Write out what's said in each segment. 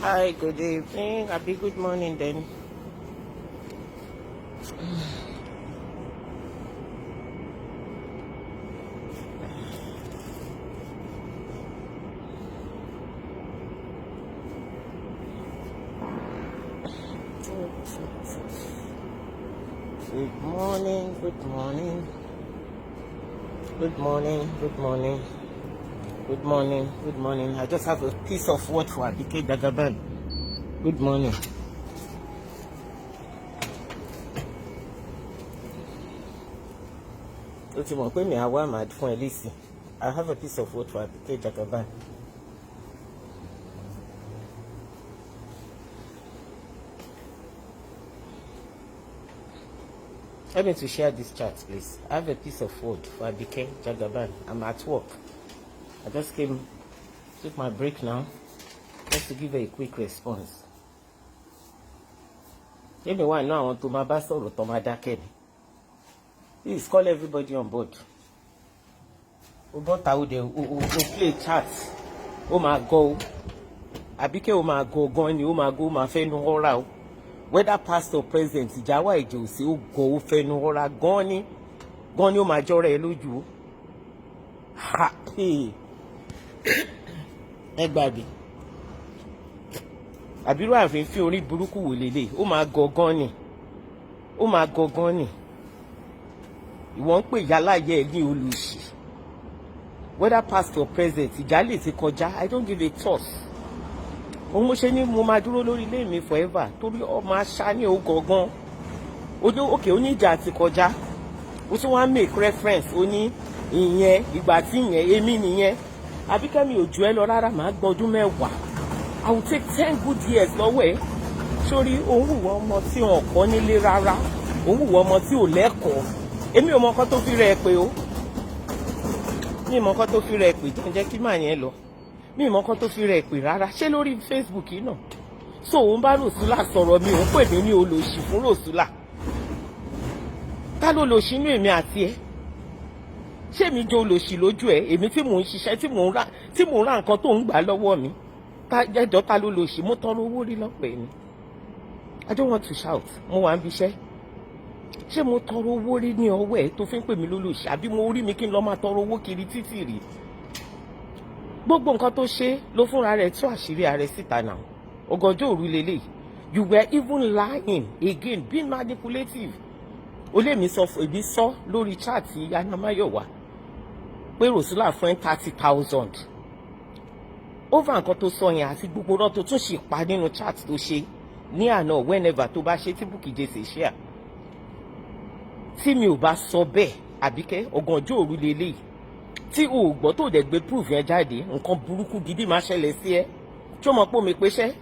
Hi, good evening. Happy good morning then. Good morning, good morning, good morning, good morning, good morning, good morning. I just have a piece of word for Abike Jagaban. Good morning. Ó ti mọ̀ pé mi àwa máa fún ẹ lésì. I have a piece of word for Abike Jagaban. Help me to share this chat, please. I have a piece of word for Abike Jagaban. I'm at work. I just came, took my break now, just to give her a quick response. Èmi wà nínú àwọn tó máa bá sọ̀rọ̀ tó máa dákẹ́ ni. Please call everybody on board. O bọ́ta, o dẹ̀ o play chat, ó máa gọ́ o. Àbíkẹ́, ó máa gọ́ gan ni, ó máa gọ́, ó máa fẹ́ nu ọ́ra o. Whether past or present, ìjà wà, ìjà òsì, ó gọ́, ó fẹ́ nu ọ́ra gan ni. Gan ni ó máa jọ́ra ẹ lójú o. Ha! Ẹ gbàgbé. Àbírú àfin fi orí burúkú wò lélẹ̀, ó máa gọ́ gan ni. Ó máa gọ́ gan ni. Ìwọ ń pè yálà yẹ ẹ ní olùsì. Whether past or present, ìjà lè ti kọjá. I don't give a toss. Òun mo ṣe ní mo máa dúró lórí ilé mi forever, torí ọmọ aṣá ní ó gangan. Òkè oníjà ti kọjá, ó tún wá make reference, ó ní ìyẹn ìgbà tí ìyẹn èmi nìyẹn. Àbíkẹ́, mi ò jù ẹ́ lọ rárá, màá gbọ́ ọdún 10. I will take 10 good years lọ́wọ́ ẹ̀. Sórí òun hùwà ọmọ tí wọn kọ́ nílé rárá, òun hùwà ọmọ tí ò lẹ́kọ̀ọ́. Èmi ò mọ nǹkan tó fi rẹ̀ pé o, mi ò mọ nǹkan tó fi rẹ̀ pé. Jẹ́ kí màá yẹn lọ. Mi ò mọ nǹkan tó fi rẹ̀ pé rárá. Ṣé lórí Facebook yìí náà? So òun bá Rosula sọ̀rọ̀ mi, òun pè mí ní olòṣì fún Rosula. Ta ló lòṣì inú èmi àti ẹ? Ṣé mi jẹ́ olòṣì lójú ẹ? Èmi tí mò ń ṣiṣẹ́, tí mò ń ra nǹkan tó ń gbà lọ́wọ́ mi, ẹjọ́, ta ló lòṣì? Mo tọrọ owó rí lọ́pọ̀ ẹ̀ ni. I don't want to shout, mo wà ń bíṣẹ́. Ṣé mo tọrọ owó rí ní ọwọ́ ẹ tó fi ń pè mí lólòṣì? Àbí mo rí mi kí n lọ máa tọrọ owó kiri títì rí? Gbogbo nǹkan tó ṣe ló fúnra rẹ̀ tú àṣírí ààrẹ síta náà. Ọ̀gànjọ́ òru lélẹ̀, you were even lying again, being manipulative. Ó lè mi sọ, èmi sọ lórí chat Anamáyọ̀wá pé Rosula fún ẹ 30,000. Over nǹkan tó sọ yẹn àti gbogbo ọ̀rọ̀ tó tún ṣì pa nínú chat tó ṣe ní àná, whenever tó bá ṣe tí Bukky Jesse share, tí mi ò bá sọ bẹ́ẹ̀, Àbíkẹ́, ọ̀gànjọ́ òru lélẹ̀ tí o ò gbọ́ tó dẹ̀ gbé proof yẹn jáde, nǹkan burúkú gidi máa ṣẹlẹ̀ sí ẹ. Ṣé o mọ̀ pé omi pèsè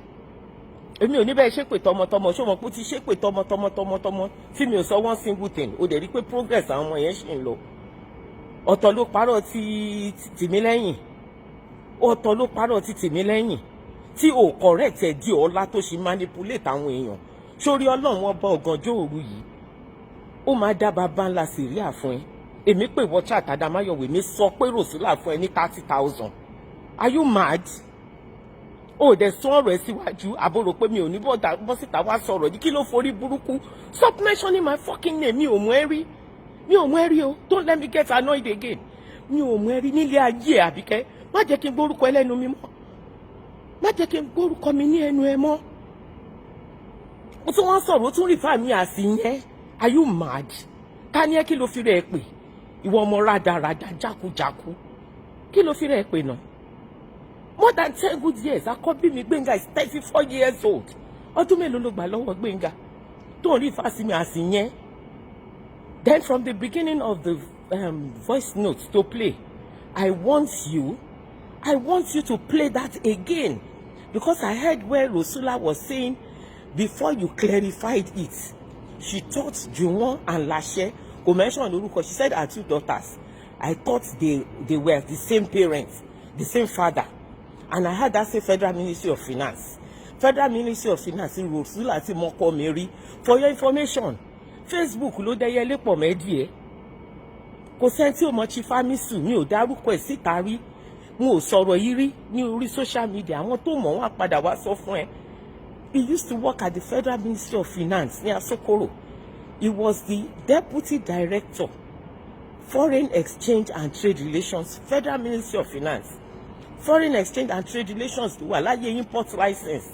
èmi ò ní bẹ́ẹ̀ ṣépè tọmọtọmọ? Ṣé o mọ̀ pé ó ti ṣépè tọmọtọmọ tọmọtọmọ tí mi ò sọ one single thing? O dẹ̀ rí pé progress àwọn ọmọ yẹn ṣì ń lọ. Ọ̀tọ̀ ló parọ́ ti tìmí lẹ́yìn, ọ̀tọ̀ ló parọ́ ti tìmí lẹ́yìn tí o correct ẹ̀ di ọ̀la tó ṣe manipulate àwọn èèyàn sórí. Ọlọ́run Ọba, ọ̀gànjọ́ òru yìí, ó máa dá bàbá ńlá sìríà fún ẹ. Èmi pè wọ́n chat Adamáyọ̀wé, mi sọ pé Rosula fún ẹ ní 30,000. Are you mad? Ó dẹ̀ sún ọ̀rọ̀ ẹ síwájú, àbúrò pé mi ò ní bọ́ síta wá sọ̀rọ̀ ní. Kí ló forí burúkú? Stop mentioning my fucking name. Mi ò mú ẹ rí, mi ò mú ẹ rí o. Don't let me get annoyed again. Mi ò mú ẹ rí nílé ayé ẹ. Àbíkẹ́, má jẹ́ kí n gbórúkọ ẹlẹ́nu mi mọ́, má jẹ́ kí n gbórúkọ mi ní ẹnu ẹ mọ́. Ó tún wọ́n sọ̀rọ̀, ó tún refer mi àsì yẹn. Are you mad? Ta ni ẹ? Kí ló fi rẹ̀ pè, ìwọ ọmọ rádaràda jákujáku? Kí ló fi rẹ̀ pè náà? More than 10 good years. Àkọ́bí mi Gbénga is 34 years old. Ọdún mélòó ló gbà lọ́wọ́ Gbénga tó ń refer sí mi àsì yẹn? Then from the beginning of the voice note to play, I want you to play that again, because I heard where Rosula was saying, before you clarified it, she thought Juwon and Lashe, kò mention lórúkọ, she said her two daughters, I thought they were the same parents, the same father. And I heard that say Federal Ministry of Finance, Federal Ministry of Finance. Rosula ti mọ́kọ́ mi rí. For your information, Facebook ló dẹ́yẹlé pọ̀ mẹ́díẹ̀. Kò sẹ́ni tí ò mọ̀ Chief Amisu. Mi ò dárúkọ ẹ̀ síta rí. Mo ò sọ̀rọ̀ yìí rí ní orí social media. Àwọn tó mọ̀ wọ́n á padà wá sọ fún ẹ. He used to work at the Federal Ministry of Finance ní Asokoro. He was the deputy director, Foreign Exchange and Trade Relations, Federal Ministry of Finance. Foreign Exchange and Trade Relations ló wà láyé import license.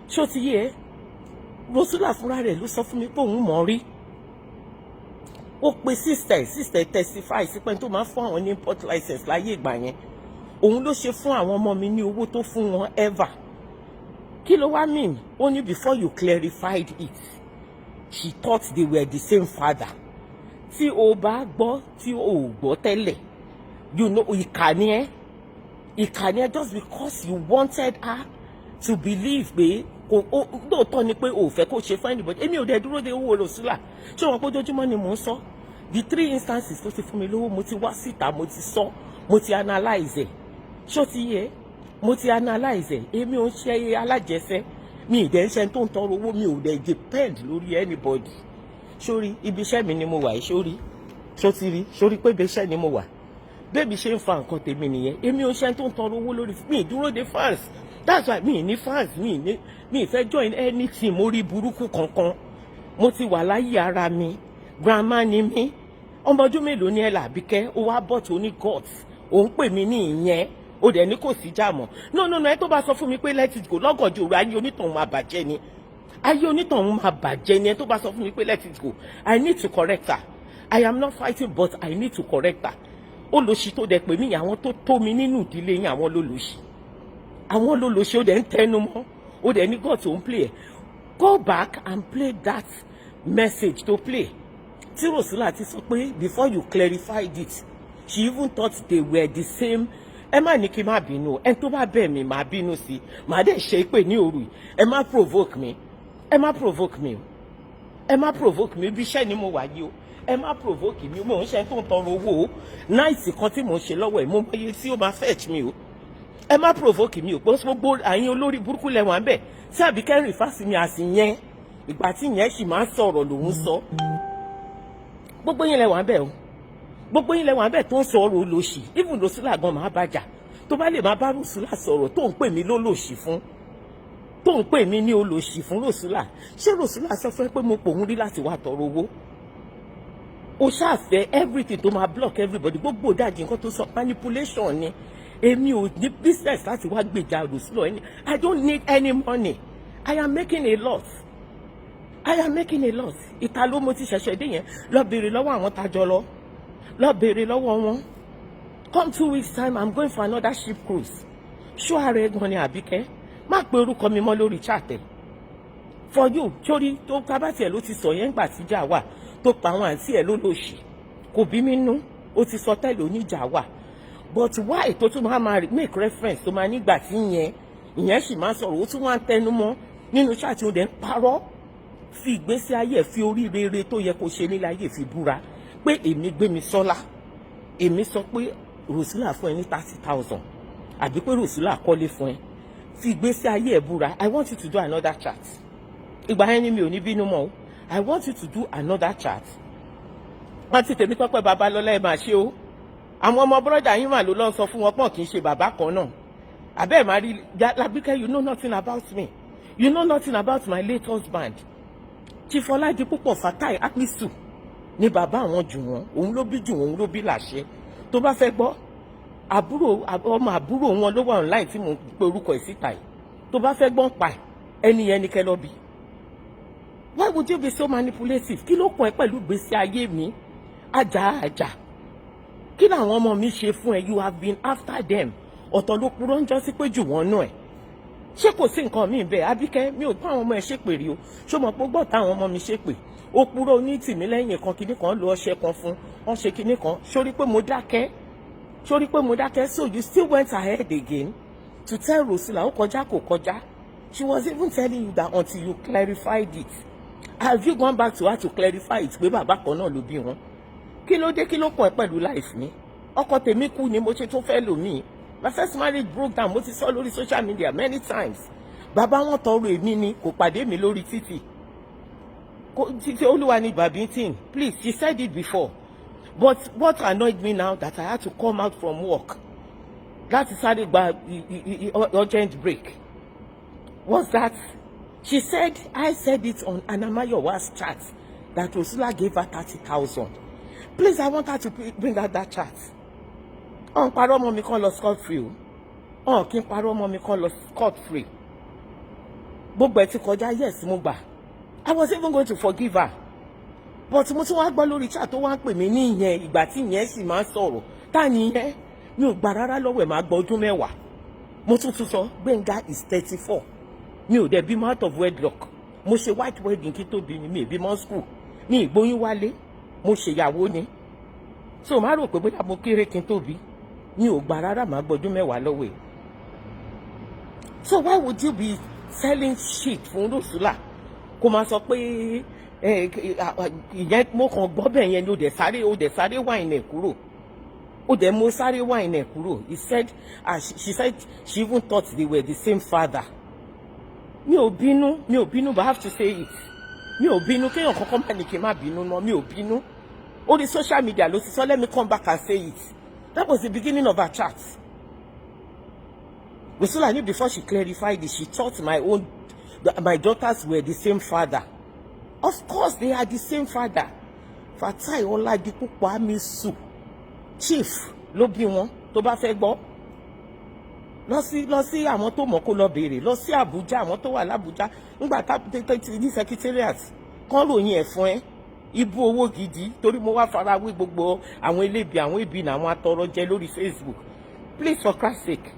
Ṣó ti yé ẹ? Rosula fúnra rẹ̀ ló sọ fún mi pé òun mọ̀ rí. Ó pe sister, sister testify sí pé tó máa fún àwọn ní import license láyé ìgbà yẹn, òun ló ṣe fún àwọn ọmọ mi ní owó tó fún wọn ever. Kí ló wá mean? Ó ní before you clarified it, she thought they were the same father. Tí o bá gbọ́, tí o ò gbọ́ tẹ́lẹ̀, you know, ìkà ni ẹ́, ìkà ni ẹ́. Just because you wanted her to believe pé kò ó lóòótọ́ ni pé o ò fẹ́ kó ṣe fún anybody. Èmi ò dẹ̀ dúró de owó Rosula. Ṣé wọn pé ojoojúmọ́ ni mò ń sọ the three instances tó ti fún mi lówó? Mo ti wá síta, mo ti sọ, mo ti analyze ẹ̀. Ṣó ti yẹ? Mo ti analyze ẹ̀. Èmi ò ń ṣe alájẹsẹ́, mi ì dẹ̀ ń ṣe tó ń tọrọ owó, mi ò dẹ̀ depend lórí anybody. Sórí ibi iṣẹ́ mi ni mo wà yìí. Sórí, ṣó ti rí? Sórí pé ibi iṣẹ́ ni mo wà, bébí ṣe ń fa nǹkan tèmi nìyẹn. Èmi ò ṣe tó ń tọrọ owó lórí mi, dúró de fans. That's why mi ní fans, mi ní, mi fẹ́ join anything. Mo rí burúkú kankan, mo ti wà láyé ara mi. Grandma ni mí. Ọmọ ọdún mélòó ni ẹ làbíkẹ́? Ó wá bọ̀ tó ní guts, òun pè mí ní ìyẹn, ó dẹ̀ ní kò sí jà mọ́. No, no, no. Ẹ tó bá sọ fún mi pé let it go lọ́gànjọ́ òru, ayé onítọ̀hún máa bàjẹ́ ni, ayé onítọ̀hún máa bàjẹ́ ni. Ẹ tó bá sọ fún mi pé let it go, I need to correct her. I am not fighting, but I need to correct her. Olóṣì tó dẹ̀ pè mí, àwọn tó tó mi nínú ìdílé yín, àwọn lólóṣì, àwọn lólóṣì. Ó dẹ̀ ń tẹnu mọ́, ó dẹ̀ ní God tó ń play ẹ̀. Go back and play that message to play tí Rosula ti sọ pé before you clarified it, she even thought they were the same. Ẹ má ní kí n má bínú. Ẹ tó bá bẹ̀ mí, má bínú sí i, má dẹ̀ ṣe pé ní òru yìí. Ẹ má provoke mi, ẹ má provoke mi o, ẹ má provoke mi. Ibi iṣẹ́ ni mo wà yìí o, ẹ má provoke mi. Mo ń ṣe tó ń tọrọ owó o. Night kan tí mò ń ṣe lọ́wọ́ ẹ̀, mo mọ iye tí ó máa fetch mi o. Ẹ má provoke mi o. Gbogbo àyín olórí burúkú lẹ́wọ̀n bẹ́ẹ̀ tí Àbíkẹ́ rìn fásitì mi àsì yẹn, ìgbà tí yẹn sì máa ń sọ̀rọ̀ lòún sọ. Gbogbo yín lẹ́wọ̀n bẹ́ẹ̀ o, gbogbo yín lẹ́wọ̀n bẹ́ẹ̀ tó ń sọ̀rọ̀ olóṣì. Even Rosula gan máa bàjá tó bá lè máa bá Rosula sọ̀rọ̀, tó ń pè mí lólòṣì fún, tó ń pè mí ní olòṣì fún Rosula. Ṣé Rosula sọ fún ẹ pé mo pòun rí láti wá tọrọ owó? O ṣàfẹ́ everything tó máa block everybody. Gbogbo dájú nǹkan tó sọ, manipulation ni. Èmi ò ní business láti wá gbèjà Rosula ẹni. I don't need any money. I am making a lot, I am making a lot. Ìta ló mo ti ṣẹ̀ṣẹ̀ dé yẹn. Lọ béèrè lọ́wọ́ àwọn tajọ lọ, lọ béèrè lọ́wọ́ wọn. Come 2 weeks time, I'm going for another ship cruise. Ṣó ara ẹ gan ni? Àbíkẹ́, má pe orúkọ mi mọ́ lórí chat ẹ̀ for you. Torí tó kábàtì ẹ̀ ló ti sọ yẹn ńgbà tíjà wà, tó pa àwọn àǹtí ẹ̀ lólòṣì, kò bí mi nú. Ó ti sọ tẹ́lẹ̀, oníjà wà, but why tó tún máa máa make reference tó máa nígbà tí yẹn ìyẹn sì máa sọ̀rọ̀, ó tún wá ń tẹnu mọ́ nínú chat, ó dẹ̀ ń parọ́, fi ìgbésí ayé ẹ̀, fi orí rere tó yẹ kó ṣe nílé ayé, fi búra pé èmi Gbémisọ́lá, èmi sọ pé Rosula fún ẹ ní 30,000, àbí pé Rosula kọ́lé fún ẹ. Fi ìgbésí ayé ẹ̀ búra. I want you to do another chat. Ìgbà yẹn ni mi ò ní bínú mọ́ o. I want you to do another chat. Wọ́n ti tèmi tọ́pẹ́ Babalọ́lá, ẹ̀ máa ṣe o. Àwọn ọmọ bọ́dà yín mà ló lọ́ sọ fún wọn pọ̀ kì í ṣe bàbá kan náà. Àbẹ́ ẹ̀ máa rí Lábíkẹ́. You know nothing about me. You know nothing about my late husband, Chief Ọládipúpọ̀ Fatai Apisu ní bàbá àwọn jù wọ́n. Òun ló bí jù wọ́n, òun ló bí làṣẹ. Tó bá fẹ́ gbọ́, àbúrò, ọmọ àbúrò wọn ló wà online tí mò ń pe orúkọ ẹ̀ síta yìí. Tó bá fẹ́ gbọ́n pa ẹni yẹn ni kẹ́ lọ bí. Why would you be so manipulative? Kí ló kàn ẹ́ pẹ̀lú ìgbésí ayé mi? Àjà àjà, kí làwọn ọmọ mi ṣe fún ẹ? You have been after them. Ọ̀tọ̀ ló purọ́ ń jọ́ sí pé jù wọ́n náà ẹ̀. Ṣé kò sí nǹkan míì bẹ́ẹ̀? Àbíkẹ́, mi ò bá àwọn ọmọ ẹ ṣépè rí o. Ṣó mọ̀ pé ó gbọ́ táwọn ọmọ mi ṣépè? Ó purọ́ ní tìmí lẹ́yìn kan, kinní kan lo ọṣẹ kan fún wọn, ṣe kinní kan. Sórí pé mo dákẹ́, sórí pé mo dákẹ́. So you still went ahead again to tell Rosula ó kọjá, kò kọjá. She was even telling you that until you clarified it. Have you gone back to her to clarify it pé bàbá kan náà ló bí wọn? Kí ló dé? Kí ló kàn ẹ́ pẹ̀lú life mi? Ọkọ tèmi kú ni mo ṣe tó fẹ́ lò mí. My first marriage broke down. Mo ti sọ lórí social media many times. Bàbá wọn tọrọ èmi ni, kò pàdé mi lórí títì títí. Olúwa ni babintin. Please, she said it before, but what annoyed me now that I had to come out from work. Láti sáré gba urgent break was that she said I said it on Anamayowa's chat that Rosula gave her 30,000. Please, I want her to bring out that chat. Ọ̀n parọ́ ọmọ mi kan lọ scot free o. Ọ̀n kí n parọ́ ọmọ mi kan lọ scot free. Gbogbo ẹ̀ ti kọjá. Yes, mo gbà. I was even going to forgive her, but mo tún wá gbọ́ lórí chat tó wá ń pè mí ní ìyẹn ìgbà tí ìyẹn sì máa ń sọ̀rọ̀ tá ní ìyẹn. Mi ò gbà rárá lọ́wọ́ ẹ̀, máa gbọ́ ọdún 10. Mo tún tún sọ, Gbẹ̀ngà is 34. Mi ò dẹ̀ bímọ out of wedlock. Mo ṣe white wedding kí tó bí mi. Mi ì bímọ school, mi ì gbóyún wálé, mo ṣèyàwó ni. So má rò pé bóyá mo kéré kí n tó bí. Mi ò gbà rárá, máa gbọ́dún 10 lọ́wọ́ ẹ̀. So why would you be selling shit fún Rosula, kó máa sọ pé ìyẹn? Mo kàn gbọ́ bẹ́ẹ̀ yẹn ni. Ó dẹ̀ sáré wine ẹ̀ kúrò, ó dẹ̀ mo sáré wine ẹ̀ kúrò. He said, she said she even thought they were the same father. Mi ò bínú, mi ò bínú, but I have to say it. Mi ò bínú. Kéèyàn kankan má ní kí n má bínú mọ́. Mi ò bínú. Orí social media ló ti sọ. Let me come back and say it. That was the beginning of our chat. Rosula knew before she clarified it. She thought my daughters were the same father. Of course they are the same father. Fatai Ọládipúpọ̀ Amisu, chief ló bí wọn. Tó bá fẹ́ gbọ́, lọ sí àwọn tó mọ̀ kó lọ béèrè. Lọ sí Àbújá, àwọn tó wà lábújá nígbà tá ti ní secretariat kán ròyìn ẹ̀ fún ẹ. Ibú owó gidi, torí mo wá fara wé gbogbo àwọn elébi, àwọn ibi ní àwọn atọrọjẹ lórí Facebook. Please, for Christ's sake,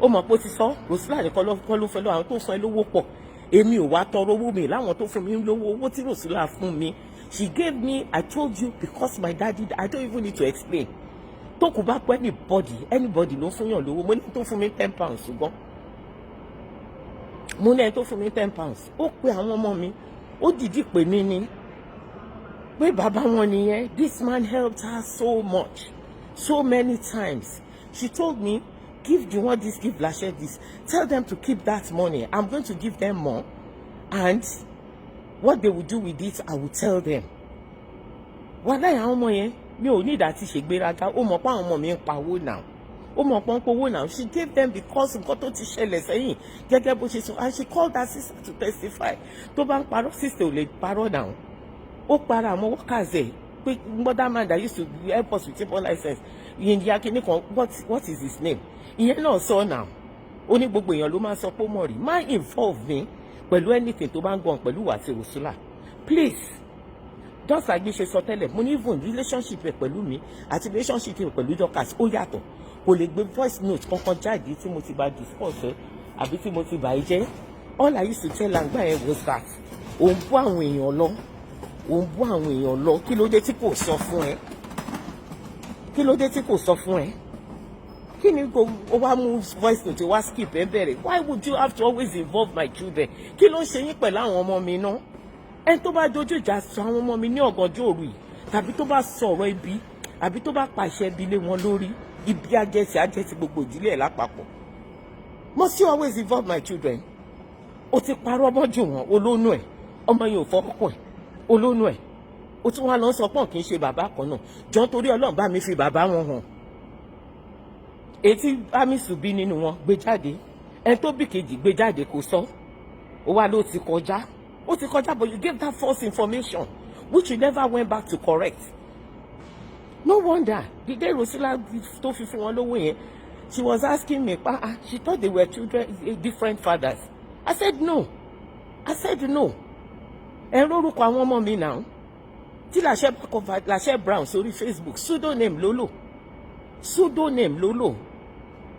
ó mọ̀ pé ó ti sọ. Rosula nìkan ló ló fẹ́ lọ. Àwọn tó fún ẹ lówó pọ̀. Èmi ò wá tọrọ owó mi láwọn tó fún mi lówó. Owó tí Rosula fún mi, she gave me, I told you, because my daddy, I don't even need to explain. Tó kù bá pẹ́, anybody ló fún yàn lówó. Mo ní tó fún mi £10, ṣùgbọ́n mo ní ẹni tó fún mi £10, ó pe àwọn ọmọ mi, ó dìídì pè mí ní pé bàbá wọn nìyẹn. This man helped her so much, so many times. She told me, "Give the one this, give Lashe this, tell them to keep that money. I'm going to give them more, and what they will do with it, I will tell them." Wàhálà àwọn ọmọ yẹn, mi ò ní ìdá tí ṣègbéraga. Ó mọ̀ pé àwọn ọmọ mi ń pawó náà, ó mọ̀ pọ́n pawó náà. She gave them because nǹkan tó ti ṣẹlẹ̀ sẹ́yìn, gẹ́gẹ́ bó ṣe sọ, and she called her sister to testify. Tó bá ń parọ́, sister ò lè parọ́ náà. Ó para àwọn workers ẹ̀ pé mother man that used to help us with import license, ìyẹn kìíní kan, what is his name? Ìyẹn náà sọ náà. Ó ní gbogbo èèyàn ló máa ń sọ pé ó mọ̀ rí. Má involve me pẹ̀lú anything tó bá ń gbọ̀n pẹ̀lú wàtí Rosula, please. Just like bí ṣe sọ tẹ́lẹ̀, mo ní even relationship ẹ̀ pẹ̀lú mi àti relationship ẹ̀ pẹ̀lú Dorcas ó yàtọ̀. Kò lè gbé voice note kankan jáde tí mo ti bá discuss ẹ àbí tí mo ti bà í jẹ́. All I used to tell àgbà yẹn was that òun bú àwọn èèyàn lọ, òun bú àwọn èèyàn lọ. Kí ló dé tí kò sọ fún ẹ? Kí ló dé tí kò sọ fún ẹ? Kí ni kò ó wá mú voice note wá skip ẹ bẹ̀rẹ̀? Why would you have to always involve my children? Kí ló ń ṣe yín pẹ̀lú àwọn ọmọ mi náà? Ẹni tó bá dojú ìjà sọ àwọn ọmọ mi ní ọ̀gànjọ́ òru yìí, tàbí tó bá sọ̀rọ̀ ibi, àbí tó bá pàṣẹ ibi lé wọn lórí, ibi ajẹ́sí ajẹ́sí gbogbo ìdílé ẹ̀ lápapọ̀. Must you always involve my children? O ti parọ́ mọ́jú wọn, olónú ẹ̀, ọmọ yẹn ò fọkàn ẹ̀, olónú ẹ̀. O tún wá lọ sọ pọ́n kì í ṣe bàbá kan náà. Jọ, torí Ọlọ́run, bá mi fi bàbá wọn hàn. Etí Amisu bí nínú wọn, gbé jáde. Ẹni tó bí kejì, gbé jáde kò sọ. Ó wá ló ti kọjá, ó ti kọjá, but you gave that false information which you never went back to correct. No wonder the day Rosula tó fi fún wọn lówó yẹn, she was asking me pa, ah, she thought they were children, different fathers. I said no, I said no. Ẹ lórúkọ àwọn ọmọ mi náà tí Làṣẹ Làṣẹ Brown sórí Facebook, pseudonym ló lò, pseudonym ló lò.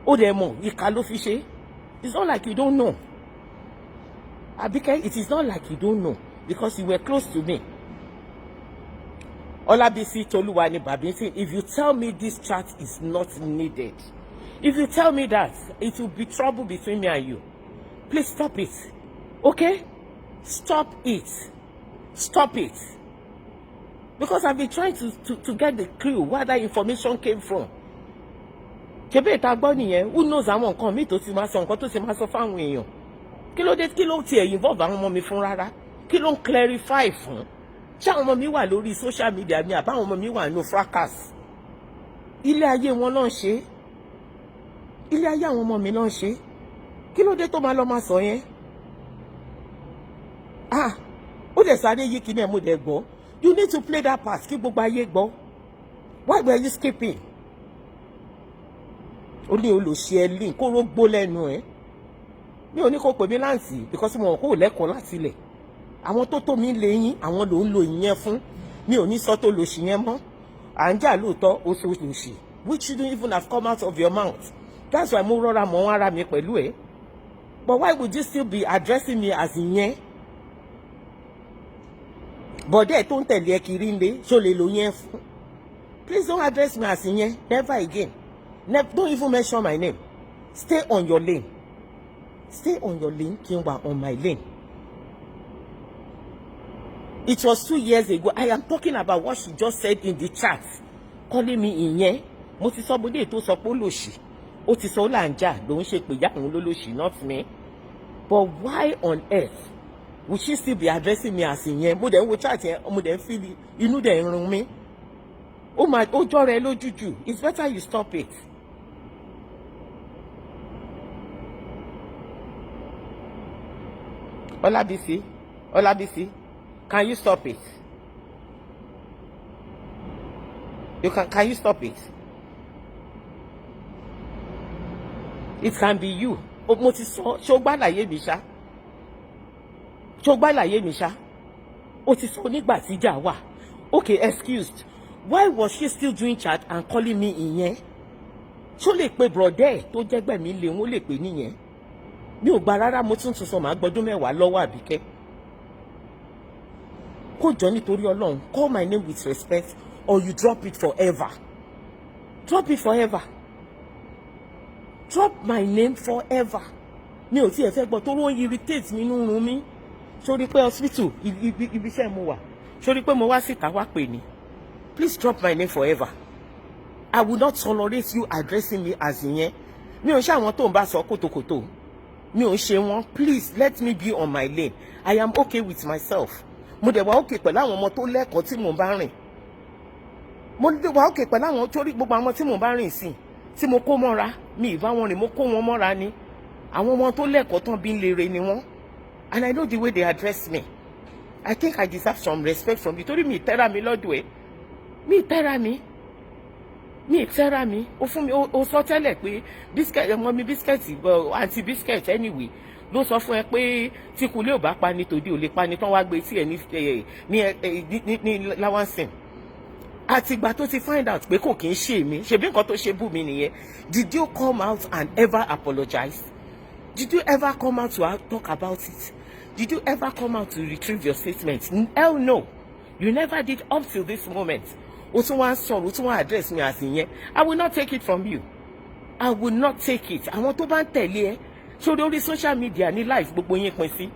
Ó dẹ̀ mọ̀ ìka ló fi ṣe. It's not like you don't know, Abike. It is not like you don't know because you were close to me. Olabisi Toluwani Babinsin, if you tell me this chat is not needed, if you tell me that, it will be trouble between me and you. Please stop it. Okay? Stop it. Stop it. Because I've been trying to get the clue where that information came from. Ṣebí ìta gbọ́ nìyẹn. Who knows àwọn nǹkan míì tó ti máa sọ, nǹkan tó ti máa sọ fáwọn èèyàn. Kí ló dé? Kí ló tiẹ̀ involve àwọn ọmọ mi fún rárá? Kí ló ń clarify fún? Ṣé àwọn ọmọ mi wà lórí social media mi, àbáwọn ọmọ mi wà nínú fracas? Ilé ayé wọn náà ṣe. Ilé ayé àwọn ọmọ mi náà ṣe. Kí ló dé tó máa lọ máa sọ yẹn? Ah, ó dẹ̀ sáré yí kíní ẹ̀, mo dẹ̀ gbọ́. You need to play that part kí gbogbo ayé gbọ́. Why were you skipping? Ó ní olùṣe ẹ link kóró gbó lẹ́nu ẹ̀. Mi ò ní kó pè mí láǹtì because mo mọ̀ kó lẹ́kọ̀ọ́ láti ilẹ̀. Àwọn tó tó mi lé yín, àwọn ló ń lo ìyẹn fún. Mi ò ní sọ tó lòṣì yẹn mọ́. À ń jà lóòótọ́, ó sọ lòṣì, which shouldn't even have come out of your mouth. That's why mo rọra mọ́ ara mi pẹ̀lú ẹ̀. But why would you still be addressing me as ìyẹn? Bọ̀dẹ́ tó ń tẹ̀lé ẹ kiri ń lé, ṣó lè lo yẹn fún? Please don't address me as ìyẹn, never again. Never, don't even mention my name. Stay on your lane, stay on your lane, kí n wà on my lane. It was 2 years ago. I am talking about what she just said in the chat, calling me ìyẹn. Mo ti sọ bóde tó sọ pé ó lòṣì, ó ti sọ ó là ń jà lòun ṣe pé ìyá òun ló lòṣì, not me. But why on earth would she still be addressing me as ìyẹn? Mo dẹ̀ ń wo chat yẹn, mo dẹ̀ ń feel inú dẹ̀ ń run mí. Ó máa ó jọ́ra ẹ lójú jù. It's better you stop it. Ọlábísí, Ọlábísí, can you stop it? You can you stop it? It can be you. Mo ti sọ, ṣó gbàlàyé mi ṣá? Ṣó gbàlàyé mi ṣá? Ó ti sọ nígbà tíjà wà. Okay, excused. Why was she still doing chat and calling me ìyẹn? Ṣó lè pe brọ̀dẹ́ tó jẹ́gbẹ̀mí lé wọn, lè pè níyẹn? Mi ò gba rárá, mo tún tún sọ, màá gbọdún 10 lọ́wọ́ Àbíkẹ́. Kó jọ nítorí Ọlọ́run, call my name with respect or you drop it forever. Drop it forever. Drop my name forever. Mi ò tiẹ̀ fẹ́ gbọ́ tó ló ń irritate mi, inú run mi. Sórí pé hospital ibi iṣẹ́ mo wà. Sórí pé mo wá síta wá pè ní. Please drop my name forever. I will not tolerate you addressing me as ìyẹn. Mi ò ṣe àwọn tó ń bá sọ kòtòkòtò. Mi ò ṣe wọn. Please let me be on my lane. I am okay with myself. Mo dẹ̀ wá okay pẹ̀lú àwọn ọmọ tó lẹ́kọ̀ọ́ tí mò ń bá rìn. Mo dẹ̀ wá okay pẹ̀lú àwọn torí gbogbo àwọn tí mò ń bá rìn sí tí mo kó mọ́ra, mi ì bá wọn rìn, mo kó wọn mọ́ra ni. Àwọn ọmọ tó lẹ́kọ̀ọ́ tán bí ń lere ni wọ́n. And I know the way they address me. I think I deserve some respect from you. Torí mi ìtẹ́ra mi lọ́dọ̀ ẹ̀. Mi ìtẹ́ra mi. Mi ìtẹ́ra mi. Ó fún mi, ó sọ tẹ́lẹ̀ pé biscuit, ọmọ mi biscuit, àǹtí biscuit anyway, ló sọ fún ẹ pé tí kulé ò bá pa ni tòde ò lè pa ni, tán wá gbé tí ẹ ní Lawansin. Àtìgbà tó ti find out pé kò kí ń ṣe mí, ṣebí nǹkan tó ṣe bú mi nìyẹn. Did you come out and ever apologize? Did you ever come out to talk about it? Did you ever come out to retrieve your statement? Hell no, you never did up till this moment. O tún wá sọ̀rọ̀, o tún wá address mi as ìyẹn. I will not take it from you. I will not take it. Àwọn tó bá ń tẹ̀lé ẹ sórí orí social media ní life gbogbo yín pín sí.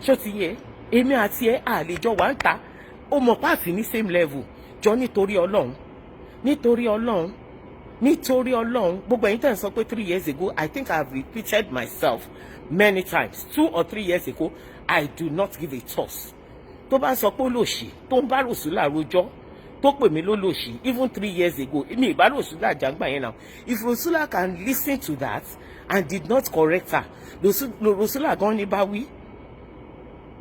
Ṣó ti yẹ? Èmi àti ẹ àlejò wà ń ta, ó mọ̀ páàsì ní same level. Jọ nítorí Ọlọ́run, nítorí Ọlọ́run, nítorí Ọlọ́run, gbogbo ẹ̀yin tẹ̀ ń sọ pé 3 years ago, I think I have repeated myself many times. 2 or 3 years ago, I do not give a toss. Tó bá sọ pé ó lòṣì, tó ń bá Rosula rojọ́, tó pè mí lólòṣì, even 3 years ago, mi ìbá Rosula jàǹgbà yẹn now. If Rosula can listen to that and did not correct her, Rosula gan ní bá wí,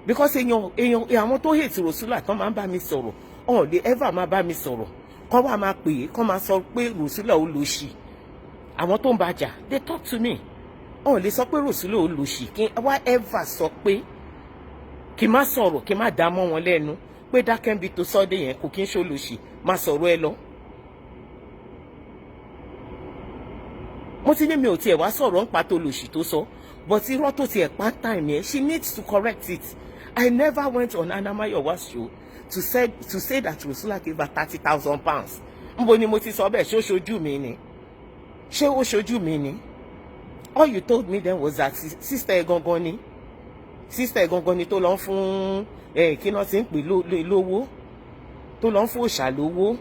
because èèyàn èèyàn àwọn tó hate Rosula tán máa ń bá mi sọ̀rọ̀, ọ̀n lè ever máa bá mi sọ̀rọ̀, kọ́ wá máa pè é, kọ́ máa sọ pé Rosula ó lòṣì. Àwọn tó ń bàjà, they talk to me, ọ̀n lè sọ pé Rosula ó lòṣì, kí wá ever sọ pé kí n má sọ̀rọ̀, kí n má dá mọ́ wọn lẹ́nu pé dákẹ́ńbi tó sọ́dẹ̀ yẹn kò kí n ṣòlòṣì, má sọ̀rọ̀ ẹ lọ. Mo ti ní mi ò tiẹ̀ wá sọ̀rọ̀ ń pa tó lòṣì tó sọ, but irọ́ tó tiẹ̀ pa time yẹn, she needs to correct it. I never went on Hannah Mayowa's show to say that Rosula gave her £30,000. Nbo ni mo ti sọ bẹ́ẹ̀? Ṣé ó ṣojú mi ni? Ṣé ó ṣojú mi ni? All you told me then was that sister ẹ gangan ni, sister ẹ gangan ni tó lọ ń fún ẹ, kí náà ti ń pè lówó, tó lọ ń fún òòṣà lówó,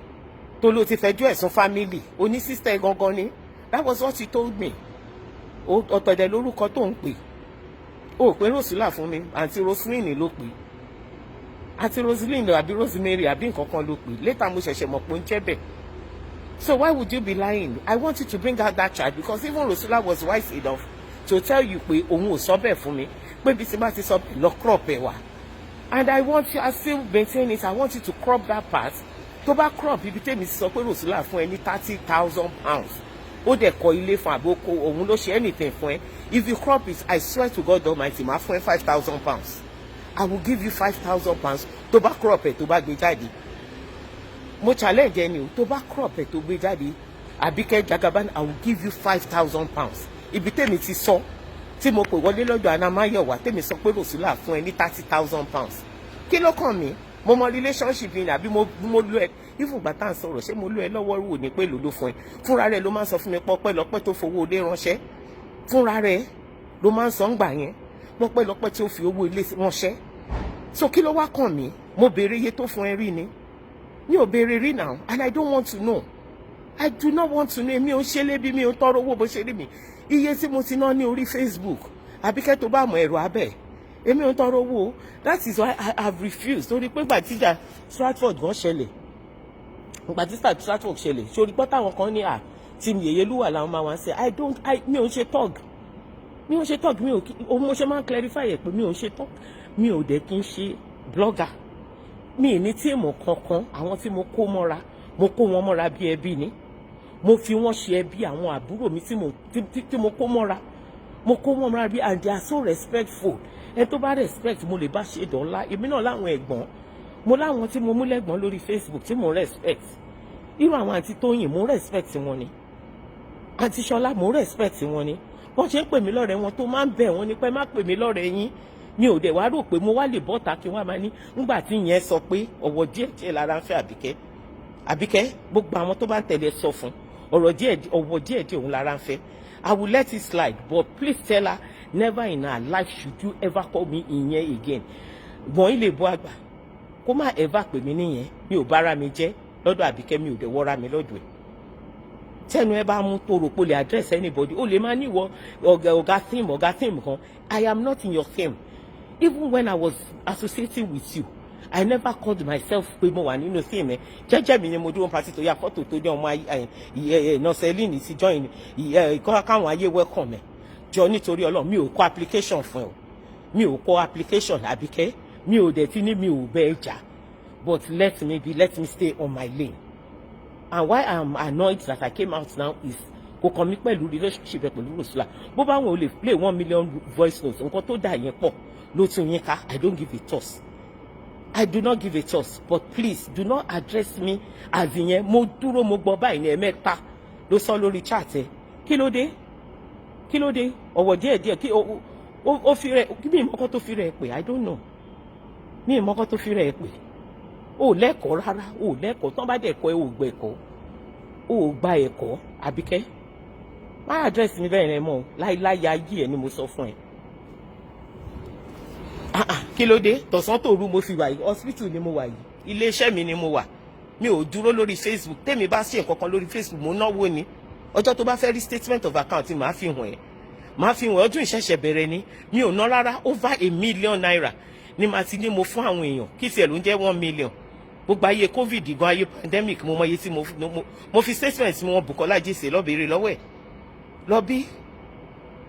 tó ló ti fẹjọ́ ẹ̀sùn family oní sister ẹ gangan ni. That was what you told me. Ọ̀tọ̀dẹ̀ lórúkọ tó ń pè. Ó pé Rosula fún mi, àǹtí Roseline ló pè, àǹtí Roseline àbí Rosemary àbí nǹkan kan ló pè. Later mo ṣẹ̀ṣẹ̀ mọ̀ pé ó ń jẹ́ bẹ́ẹ̀. So why would you be lying? I want you to bring out that chat, because even Rosula was wise enough to tell you pé òun ò sọ bẹ́ẹ̀ fún mi, pé bí tí bá ti sọ bẹ́ẹ̀, lọ crop ẹ̀ wá. And I want you, I still maintain it, I want you to crop that part. Tó bá crop ibi tèmi sọ pé Rosula fún ẹ ní £30,000, ó dẹ̀ kọ́ ilé fún àbókò, òun ló ṣe anything fún ẹ, if you crop it, I swear to God Almighty, máa fún ẹ £5,000. I will give you £5,000 tó bá crop ẹ, tó bá gbé jáde. Mo challenge ẹni o. Tó bá crop ẹ, tó gbé jáde, Àbíkẹ́ Jagaban, I will give you £5,000. Ibi tèmi ti sọ tí mo pè wọlé lọ́dọ̀ Anamáyọ̀wá, tèmi sọ pé Rosula fún ẹ ní £30,000, kí ló kàn mí? Mo mọ relationship yìí àbí mo lo ẹ? Even ìgbà tá à ń sọ̀rọ̀, ṣé mo lo ẹ lọ́wọ́ wò ní pé ló fún ẹ? Fúnra rẹ̀ ló máa ń sọ fún mi pọ́pẹ́ lọ́pẹ́ tó fowó ilé ránṣẹ́. Fúnra rẹ̀ ló máa ń sọ ń gbà yẹn, pọ́pẹ́ lọ́pẹ́ tí ó fi owó ilé ránṣẹ́. So kí ló wá kàn mí? Mo béèrè iye tó fún ẹ rí ni? Mi ò béèrè rí now, and I don't want to know. I do not want to know. Èmi ò ń ṣe lébi, mi ò ń tọrọ owó. Bó ṣe rí mi, iye tí mo ti ná ní orí Facebook, Àbíkẹ́, tó bá mọ ẹ̀rọ abẹ́, èmi ò ń tọrọ owó. That is why I have refused, torí pé gbà tíjà Stratford gan ṣẹlẹ̀, gbà tí Stratford ṣẹlẹ̀, sórí pọ́ táwọn kan ní à tí mi Yèyélúwà làwọn máa wá ń ṣe. I don't I mi ò ń ṣe thug, mi ò ń ṣe thug. Mi ò kí mo ṣe máa ń clarify ẹ̀ pé mi ò ń ṣe thug, mi ò dẹ̀ kí ń ṣe blogger, mi ì ní team kankan. Àwọn tí mo kó mọ́ra, mo kó wọn mọ́ra bí ẹbí ni. Mo fi wọ́n ṣe ẹbí. Àwọn àbúrò mi tí mo kó mọ́ra, mo kó wọn mọ́ra bí, and they are so respectful. Ẹni tó bá respect, mo lè bá ṣe dọ̀la. Èmi náà láwọn ẹ̀gbọ́n, mo láwọn tí mo mú lẹ́gbọ́n lórí Facebook tí mo respect. Irú àwọn àǹtí Tóyìn, mo respect wọn ni. Àǹtí Ṣọlá, mo respect wọn ni. Wọ́n ṣe ń pè mí lọ́rẹ̀ẹ́ wọn tó máa ń bẹ̀ wọ́n ní pé má pè mí lọ́rẹ̀ẹ́ yín. Mi ò dẹ̀ wá rò pé mo wá lè bọ́ta kí wọ́n máa ní ńgbà tí ìyẹn sọ pé ọ̀wọ̀ díẹ̀ díẹ̀ lára ń fẹ́. Àbíkẹ́, Àbíkẹ́, gbogbo àwọn tó bá ń tẹ̀lé, sọ fún ọ̀rọ̀ díẹ̀, ọ̀wọ̀ díẹ̀ díẹ̀ òun lára ń fẹ́. I will let it slide, but please tell her, never in her life should you ever call me ìyẹn again. Gbọ̀n ilé bọ́ àgbà, kó má ever pè mí níyẹn. Mi ò bára mi jẹ́ lọ́dọ̀ Àbíkẹ́, mi ò dẹ̀ wọ́ra mi lọ́dọ̀ ẹ̀. Tẹnu ẹ bá mú tó rò pé o lè address anybody, o lè máa níwọ ọ̀gá, ọ̀gá theme, ọ̀gá theme kan. I am not in your theme. Even when I was associating with you, I never called myself pé mo wà nínú theme ẹ. Jẹ́jẹ́ mi ni mo dúró party tó yá fọ́tò tó ní ọmọ nọ́sẹ̀lìnì ti join káwọn ayé welcome ẹ. Jọ, nítorí Ọlọ́run, mi ò kọ application fún ẹ o. Mi ò kọ application, Àbíkẹ́. Mi ò dẹ̀ ti ní mi ò bẹ́ẹ̀ jà, but let me be, let me stay on my lane. And why I am annoyed that I came out now is kò kàn mí pẹ̀lú relationship ẹ pẹ̀lú Rosula. Bó bá wọn ò lè play 1 million voice notes, nǹkan tó dà yẹn pọ̀ ló tún yín ká. I don't give a toss. I do not give a toss, but please do not address me as ìyẹn. Mo dúró, mo gbọ́ báyìí ní ẹ̀mẹ́ta ló sọ lórí chat ẹ. Kí ló dé? Kí ló dé? Ọ̀wọ̀ díẹ̀díẹ̀ kí ó fi rẹ̀ kí mi ìmọ̀kọ́ tó fi rẹ̀ pè. I don't know, mi ìmọ̀kọ́ tó fi rẹ̀ pè. Ó lẹ́kọ̀ọ́ rárá, ó lẹ́kọ̀ọ́. Tán bá dẹ̀ kọ́ ẹ, ò gbẹ̀kọ́, ó gba ẹ̀kọ́. Àbíkẹ́, má address mi bẹ́ẹ̀ rẹ mọ́ láíláí. Ayé ẹ ni mo sọ fún ẹ. Ah ah, kí ló dé? Tọ̀sán tòru mo fi wà yìí, hospital ni mo wà yìí, iléeṣẹ́ mi ni mo wà. Mi ò dúró lórí Facebook. Tèmi bá ṣe nǹkan kan lórí Facebook, mo náwó ni. Ọjọ́ tó bá fẹ́ rí statement of account, màá fi hàn ẹ́, màá fi hàn ẹ́. Ọdún ìṣẹ̀ṣẹ̀ bẹ̀rẹ̀ ni, mi ò ná rárá. Over ₦1 million ni màá ti ní mo fún àwọn èèyàn. Kí tiẹ̀ ló ń jẹ́ 1 million? Gbogbo ayé COVID gan, ayé pandemic, mo mọ iye tí mo fi statement tí mo Bukola Jesse lọ́bẹ̀rẹ̀ lọ́wọ́ ẹ̀ lọ bí.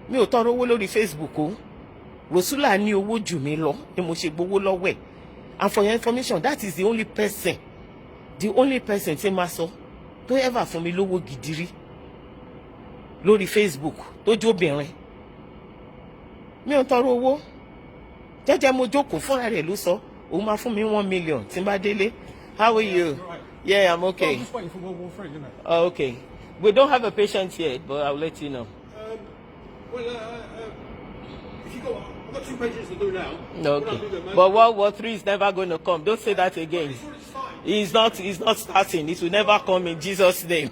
Mi ò tọrọ owó lórí Facebook o. Rosula ní owó jù mí lọ ni mo ṣe gbowó lọ́wọ́ ẹ̀. And for your information, that is the only person, the only person tí máa sọ tó ever fún mi lówó gidi rí lórí Facebook tó jóbìnrin. Mi ò tọrọ owó. Jẹ́jẹ́ mo jókòó, fúnra rẹ̀ ló sọ òun máa fún mi 1 million tí n bá délé. How are you? Yeah, I'm okay. I'm just waiting for World War Three, isn't it? Oh, okay, we don't have a patient yet, but I'll let you know. Well, if you got, I've got two patients to do now. No, When I okay. do them, But World War Three is never going to come. Don't say that again. It's already started. It's not starting. It will never come in Jesus' name.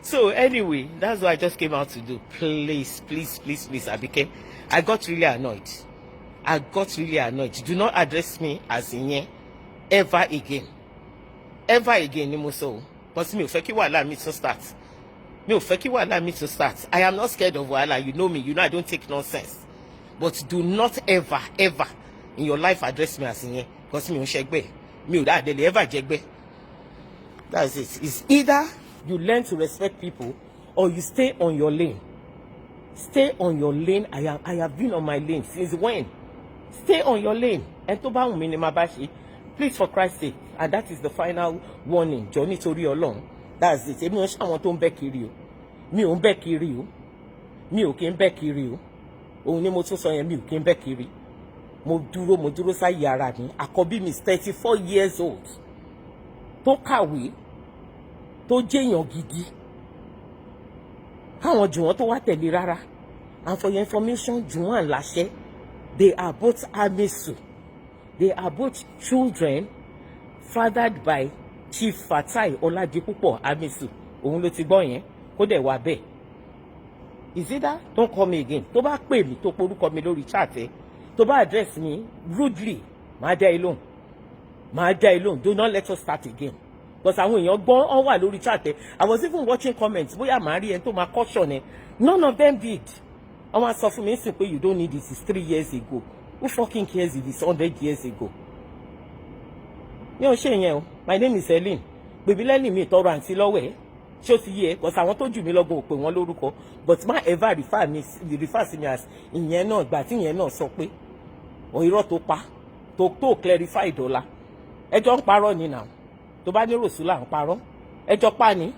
So anyway, that's what I just came out to do. Please, please, please, please, Abike, I got really annoyed. I got really annoyed. Do not address me as ìyẹn ever again. Ever again ni mo sọ o. Because mi ò fẹ́ kí wàhálà mi tún start. Mi ò fẹ́ kí wàhálà mi tún start. I am not scared of wàhálà. You know me. You know I don't take nonsense. But do not ever, ever in your life address me as ìyẹn. Because mi ò ń ṣẹgbẹ́. Mi ò dáadé lè ever jẹgbẹ́. That's it. It's either you learn to respect people or you stay on your lane. Stay on your lane. I have been on my lane since when? Stay on your lane. Ẹni tó bá wù mí ni màá bá ṣe. Please, for Christ's sake, and that is the final warning. Jọ, nítorí Ọlọ́run. That's it. Èmi ò ń ṣàwọn tó ń bẹ́ kiri o. Mi ò ń bẹ́ kiri o. Mi ò kí ń bẹ́ kiri o. Òun ni mo tún sọ yẹn, mi ò kí ń bẹ́ kiri. Mo dúró, mo dúró sáyé ara mi. Àkọ́bí mi is 34 years old. Tó kàwé, tó jẹ́yàn gidi. Káwọn jù wọ́n tó wá tẹ̀lé rárá. And for your information, Juwon and Lashe, they are both Amisu. They are both children fathered by Chief Fatai Oladipupo Amisu. Òun ló ti gbọ́ yẹn, kó dẹ̀ wá bẹ́ẹ̀. Is it that? Don't call me again. Tó bá pè mí, tó porúkọ mi lórí chat ẹ, tó bá address mi rudely, màá dá ẹ lóhùn. Màá dá ẹ lóhùn. Do not let us start again. Because àwọn èèyàn gbọ́n ọ́n wà lórí chat ẹ. I was even watching comments, bóyá màá rí ẹni tó máa caution ẹ. None of them did. Wọ́n wá sọ fún mi sí pé you don't need it, it's 3 years ago. Who fucking cares if it's 100 years ago? Mi ò ṣe yẹn o. My name is Helen. Gbèbí lẹ́yìn mi ìtọrọ àǹtí lọ́wọ́ ẹ̀. Ṣé ó ti yé ẹ? Because àwọn tó jù mí lọ́gbọ̀n ò pè wọ́n lórúkọ. But má ever refer mi, refer sí mi as ìyẹn náà, ìgbà tí ìyẹn náà sọ pé ọ̀ irọ́ tó pa tó clarify dọ́là. Ẹjọ́ ń parọ́ ni now. Tó bá ní Rosula ń parọ́. Ẹjọ́ pa ni.